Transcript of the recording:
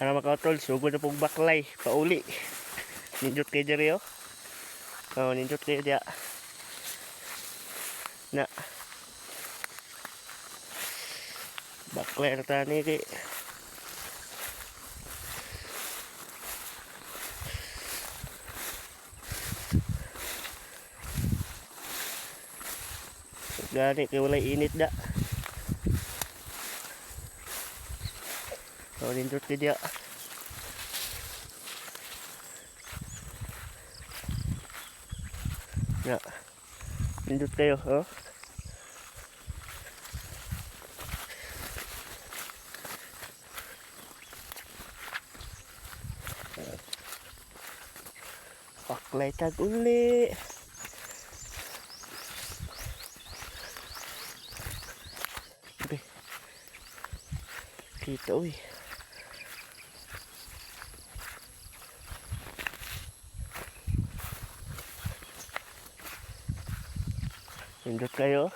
Para mga kautol, sugod na pong baklay, pauli. Nindot kayo diri oh. Oh, nindot kayo diya. Na. Baklay na tani kay. Gani kay walay init da. Oh, nindot kayo diya. Na. Nindot kayo, oh. Baklay tag uli. Be. Kita uy. Nindot kayo.